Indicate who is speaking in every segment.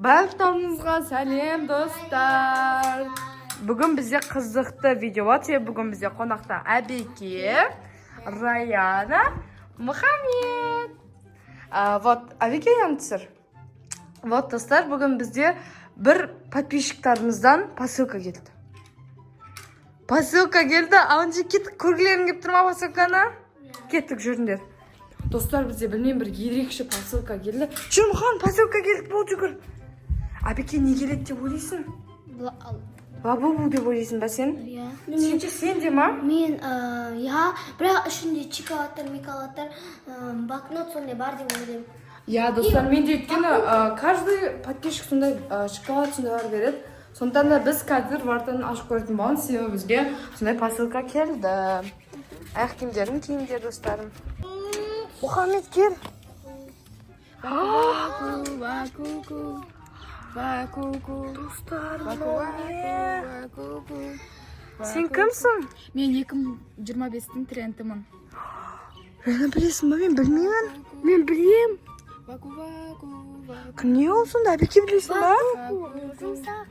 Speaker 1: Барлықтарыңызға сәлем, достар! Бүгін бізде қызықты видео болады, себебі бүгін бізде қонақта Әбеке, Раяна, Мұхаммед. Вот, Әбеке, янып түсір. Вот, достар, бүгін бізде бір подписчиктарымыздан посылка келді. Посылка келді, ал енді кеттік, көргілерің келіп тұр ма посылканы? Кеттік, жүріңдер. Достар, бізде, білмеймін, бір ерекше посылка келді. Жүр, Мұхан, посылка келді, бол, жүгір. Әбеке, не келеді деп ойлайсың? Лабубу деп ойлайсың ба сен?
Speaker 2: Иә.
Speaker 1: Сен ше, сен де ма?
Speaker 2: Мен, иә, бірақ ішінде шоколадтар, миколадтар, блокнот сондай бар деп ойлаймын.
Speaker 1: Иә, достар, мен де, өйткені каждый подписчик сондай шоколад, сондайлар береді. Сондықтан да біз қазір вартаны ашып көретін боламыз, себебі бізге сондай посылка келді. Аяқ киімдерін киіңдер, достарым. Мұхаммед, кел.
Speaker 3: Вакуку, вакуку.
Speaker 1: Достар,
Speaker 3: Ваку,
Speaker 1: мынау не?
Speaker 3: вакуку.
Speaker 1: Сен кімсің?
Speaker 3: Мен 2025-тің трендімін.
Speaker 1: Райана, білесің ба? Мен білмеймін. Мен білем.
Speaker 3: Ваку, ваку, ваку.
Speaker 1: Не ол сонда? Әбеке, білесің ба?
Speaker 2: Жұмсақ.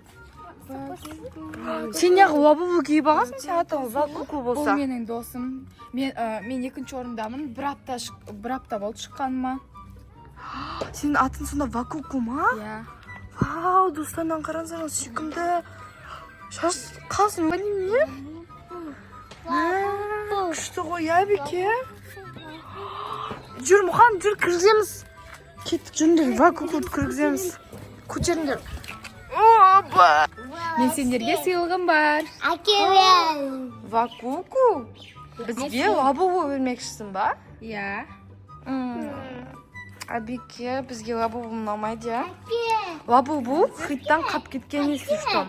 Speaker 1: Сен неғып лабубу киіп алғансың, сен атың Вакуку
Speaker 3: Бұл
Speaker 1: болса?
Speaker 3: менің досым. Мен екінші орындамын. Бір апта болды шыққаныма.
Speaker 1: Сенің атың сонда Вакуку ма?
Speaker 3: Иә.
Speaker 1: Вау, достар, мынаны қараңыздар, сүйкімді. Шаш қалсын ба, немене? Мә, күшті ғой, иә, Әбеке? Жүр, Мұхан, жүр, кіргіземіз. Кеттік, жүріңдер, Вакукуды кіргіземіз. Көтеріңдер. Опа!
Speaker 3: Мен сендерге сыйлығым бар.
Speaker 2: Әкелем.
Speaker 1: Вакуку? Бізге лабубу бермекшісің ба?
Speaker 3: Иә.
Speaker 1: Әбеке, бізге лабубу ұнамайды, иә? Лабубу хиттан қап кеткен, если что.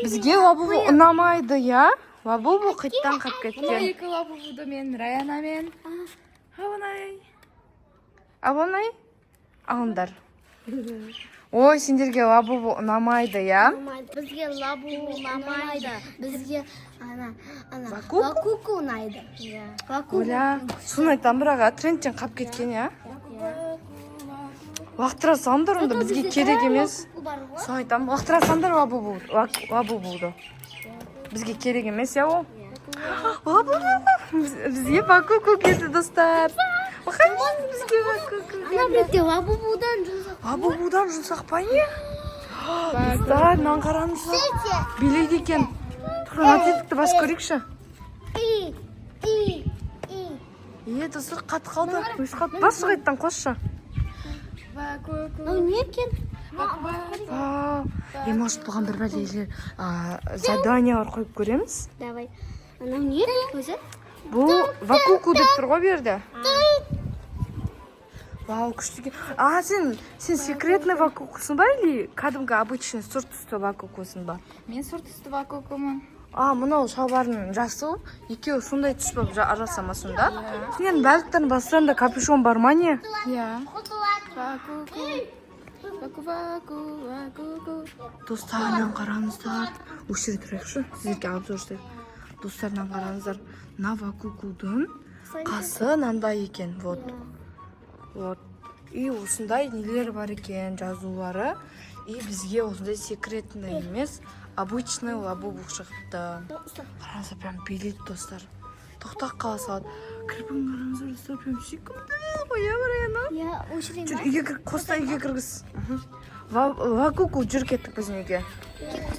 Speaker 1: Бізге лабубу ұнамайды, иә? Лабубу хиттан қап
Speaker 3: Мына
Speaker 1: кеткен.
Speaker 3: екі лабубуды мен Раянамен. Абонай.
Speaker 1: Абонай, алыңдар. Ой, сендерге лабубу ұнамайды, иә?
Speaker 2: Бізге лабубу ұнамайды. Бізге ана
Speaker 1: Вакуку?
Speaker 2: Вакуку ұнайды. Иә. Вакуку.
Speaker 1: Оля, соны айтамын, бірақ а, трендтен қап кеткен, иә? Лақтыра салыңдар онда, бізге керек емес.
Speaker 2: Вакуку бар ғой.
Speaker 1: Соны айтамын, лақтыра салыңдар лабубуды. Бізге керек емес, иә, ол? Лабубу. Бізге вакуку келді, достар. Мұхаммед, бізге вакуку
Speaker 2: Ана
Speaker 1: келді.
Speaker 2: бетте лабубудан жұмсақ.
Speaker 1: Лабубудан жұмсақ па, не? Достар, мынаны қараңыздар. Билейді екен. Тұр, мына тетікті басып көрейікші.
Speaker 2: И, и, и.
Speaker 1: Е, достар, қатып қалды. Өсіп қалды. Басшы, қайтадан қосшы.
Speaker 3: Вакуку.
Speaker 2: Мынау не екен?
Speaker 1: Вау. Е, может, бұған бір бәлелер, заданиялар қойып көреміз?
Speaker 2: Давай. Анау не өзі?
Speaker 1: Бұл вакуку деп тұр ғой бұл жерде. Вау, күшті екен. А, сен секретный вакукусың ба или кәдімгі обычный сұр түсті вакукусың ба?
Speaker 3: Мен сұр түсті вакукумын.
Speaker 1: А, мынау шалбардың жасыл, екеуі сондай түс болып араласа ма сонда? Сенің барлықтарының бастарында капюшон бар ма, не?
Speaker 3: Иә. Вакуку. Ваку, ваку, вакуку.
Speaker 1: Достар, мынаны қараңыздар. Өшіре тұрайықшы, сіздерге обзор жасайық. Достар, мынаны қараңыздар. Мына вакукудың қасы мынандай екен, вот. Вот. И осындай нелер бар екен, жазулары. И бізге осындай секретный емес, обычный лабубу шығыпты. Қараңыздар, прям билейді, достар. Тоқтап қала салады. Кірпігін қараңыздар, достар, прям сүйкімді ғой, иә, Раяна?
Speaker 2: Иә, өшірейін
Speaker 1: Жүр,
Speaker 2: ба?
Speaker 1: үйге кір, қоста, үйге кіргіз. Вакуку, жүр, кеттік біздің үйге.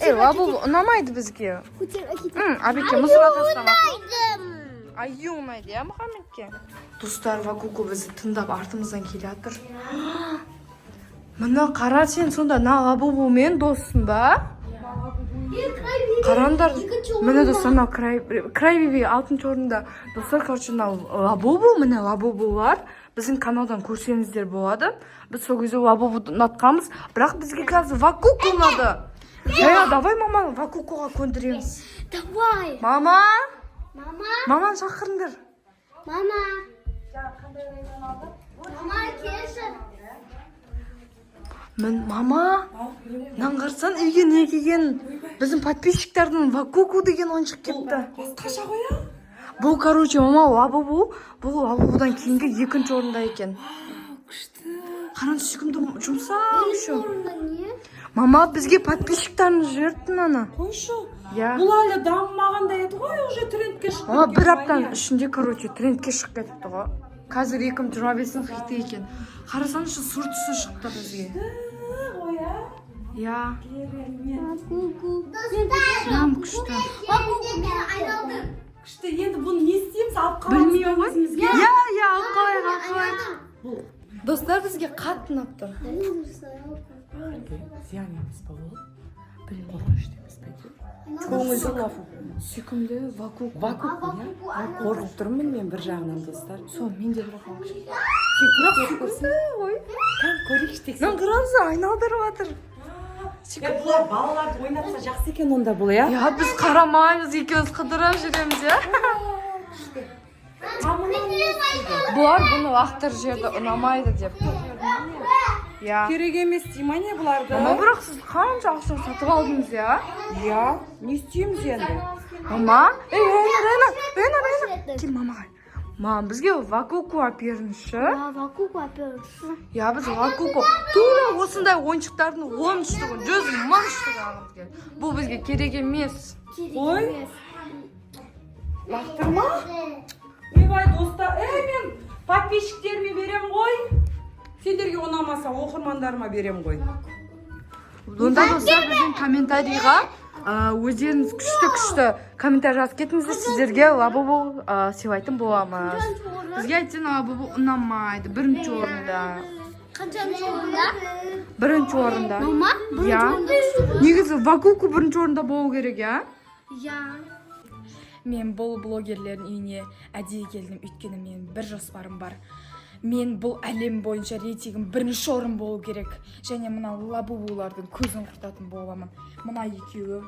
Speaker 1: Ей, лабубу ұнамайды бізге.
Speaker 2: Көтер, әкет.
Speaker 1: Әбеке, мусорға тастама. Аю ұнайды, иә, Мұхаммедке? Достар, вакуку бізді тыңдап, артымыздан келе жатыр. Мына қара, сен сонда мына лабубумен доссың ба? Қараңдар, міне, достар, мынау Крайбеби алтыншы орында. Достар, короче, мынау лабубу, міне, лабубулар біздің каналдан көрсеңіздер болады. Біз сол кезде лабубуды ұнатқанбыз, бірақ бізге қазір вакуку ұнады. Иә, давай маманы вакукуға көндіреміз.
Speaker 2: Давай.
Speaker 1: Мама,
Speaker 2: Мама,
Speaker 1: маманы шақырыңдар.
Speaker 2: Мама. Мама, келші.
Speaker 1: Мін, мама, мынаны қарасаң, үйге не келген? Біздің подписчиктардың вакуку деген ойыншық келіпті.
Speaker 4: Басқаша ғой, иә.
Speaker 1: Бұл, короче, мама, лабубу, бұл лабубудан кейінгі екінші орында екен.
Speaker 4: Күшті.
Speaker 1: Қараңыз, сүйкімді, жұмсақ еще.
Speaker 2: Орында не?
Speaker 1: Мама, бізге подписчиктарымыз жіберіпті мынаны.
Speaker 4: Қойшы.
Speaker 1: Иә.
Speaker 4: Бұл әлі дамымағандай еді ғой, уже трендке шығып
Speaker 1: Мама,
Speaker 4: кеткен
Speaker 1: бір
Speaker 4: ғой,
Speaker 1: аптаның
Speaker 4: иә.
Speaker 1: ішінде, короче, трендке шығып кетіпті ғой. Қазір 2025-дің хиті екен. Қарасаңызшы, сұр түсі шықты бізге.
Speaker 4: Ғой, ә?
Speaker 1: Иә.
Speaker 4: Керемет.
Speaker 2: Куку.
Speaker 1: Нам күшті.
Speaker 2: Куку, мен айналдым.
Speaker 4: Күшті. Енді бұны не істейміз? Алып қаламыз
Speaker 1: Білмеймін
Speaker 4: ба
Speaker 1: ғой.
Speaker 4: өзімізге?
Speaker 1: Иә, алып қалайық, алып қалайық. Достар, бізге қатты ұнап тұр.
Speaker 4: Зиян емес па ол?
Speaker 1: Білмеймін.
Speaker 4: Қорқынышты емес па екен? Көңілді лафу.
Speaker 1: Сүйкімді вакуку.
Speaker 4: Вакуку, иә? Қорқып тұрмын мен бір жағынан, достар.
Speaker 1: Сол, мен де бірақ алып
Speaker 4: Бірақ сүйкімді
Speaker 1: ғой.
Speaker 4: Кәм, көрейікші, тексеріп.
Speaker 1: Мынаны қараңыздар, айналдырып жатыр.
Speaker 4: Е, бұлар балаларды ойнатса жақсы екен онда бұл, иә?
Speaker 1: Иә, біз қарамаймыз, екеуміз қыдырып жүреміз, иә. Бұлар бұны лақтырып жіберді, ұнамайды деп. Иә.
Speaker 4: Керек емес дей ма, не бұларды?
Speaker 1: Мама, бірақ сіз қанша ақша сатып алдыңыз, иә?
Speaker 4: Иә, не істейміз енді?
Speaker 1: Мама, ей, Райна, Райна, Райна, Райна, кел мамаға. Мам, бізге вакуку алып беріңізші.
Speaker 2: Вакуку әперші.
Speaker 1: Иә, біз вакуку. Тура осындай ойыншықтардың 10 штугін, 100 000 штук алғымыз келді. Бұл бізге керек емес.
Speaker 4: Қой. Лақтырма. Ойбай, достар, ей, мен подписчиктеріме берем ғой. Сендерге ұнамаса, оқырмандарыма берем ғой.
Speaker 1: Онда, достар, біздің комментарийға өздеріңіз күшті күшті комментарий жазып кетіңіздер, сіздерге лабубу сыйлайтын боламыз. Бізге әйтең лабубу ұнамайды бірінші орында.
Speaker 2: Қаншаншы орында?
Speaker 1: Бірінші орында.
Speaker 2: Мама, бірінші
Speaker 1: Иә.
Speaker 2: орында күшті.
Speaker 1: Негізі вакуку бірінші орында болу керек, иә.
Speaker 2: Иә.
Speaker 3: Мен бұл блогерлердің үйіне әдейі келдім, өйткені менің бір жоспарым бар. Мен бұл әлем бойынша рейтингім бірінші орын болу керек және мына лабубулардың көзін құртатын боламын. Мына екеуі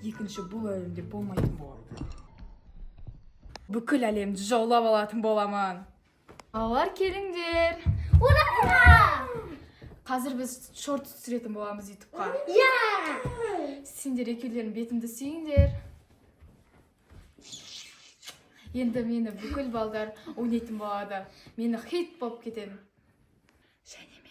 Speaker 3: екінші бұл әлемде болмайтын болады. Бүкіл әлемді жаулап алатын боламын. Балалар, келіңдер.
Speaker 2: Ура!
Speaker 3: Қазір біз шорт түсіретін боламыз ютубқа.
Speaker 2: Иә!
Speaker 3: Сендер екеулерің бетімді сүйіңдер. Енді мені бүкіл балдар ойнайтын болады, мені хит болып кетемін. Және